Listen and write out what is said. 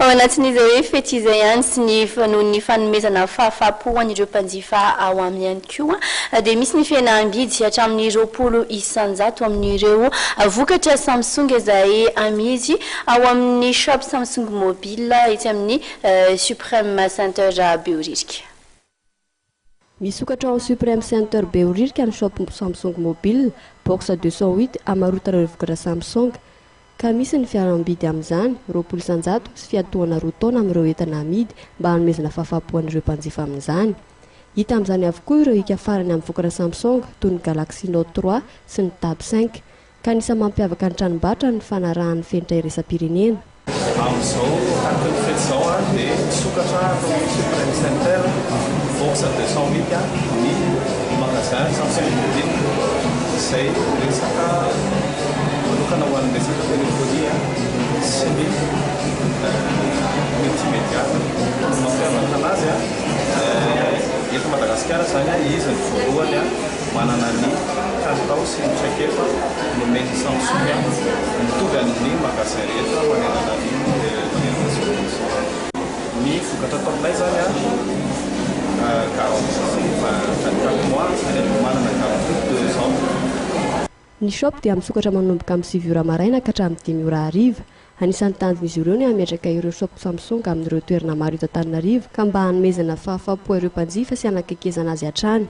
Ao anatin'izay hoe fety izay ihany sy ny noho ny fanomezana fahafaham-po an'ireo mpanjifa ao aminy ihany koa dia misy ny fihenam-bidy hatramin'ny 20% amin'ireo vokatra Samsung izay amidy ao amin'ny Shop Samsung Mobile etsy amin'ny Supreme Center Behoririka. Misokatra ao Supreme Center Behoririka ny Shop Samsung Mobile, Box 208, hamarotana ireo vokatra Samsung. Ka misy ny fiharam-bidy amin'izany, 20%, sy fiantohana 2 taona amin'ireo entana amidy mba hanomezana fahafaham-po an'ireo mpanjifa amin'izany. Hita amin'izany avokoa ireo hika farany amin'ny vokatra Samsung toy ny Galaxy Note 3 sy ny Tab 5. Ka anisan'ny mampiavaka ny tranombarotra ny fanarahan'ny fenitra iraisam-pirenena. Amin'izao anatin'ny fety izao dia misokatra ato amin'ny Supreme Center, box 208, ny magasin Samsung Mobile izay resaka manokana ho an'ny resaka téléphonie sy ny multimédia. Ny mampiavaka anazy eto Madagasikara izany, izy no voalohany manana ny kalitao sy ny traikefa nomen'ny Samsung mitovy amin'ny magasin rehetra manerana ny manerana izao tontolo izao. Ny vokatra ato aminay izany garantie 24 mois, izany hoe manana garantie 2 ans. Ny shop dia misokatra manomboka amin'ny 9 ora maraina ka hatramin'ny 5 ora hariva. Anisan'ny tanjon'izy ireo ny hametraka ireo shop Samsung amin'ireo toerana maro eto Antananarivo ka mba hanomezana fahafaham-po ireo mpanjifa sy hanakaikezana azy hatrany.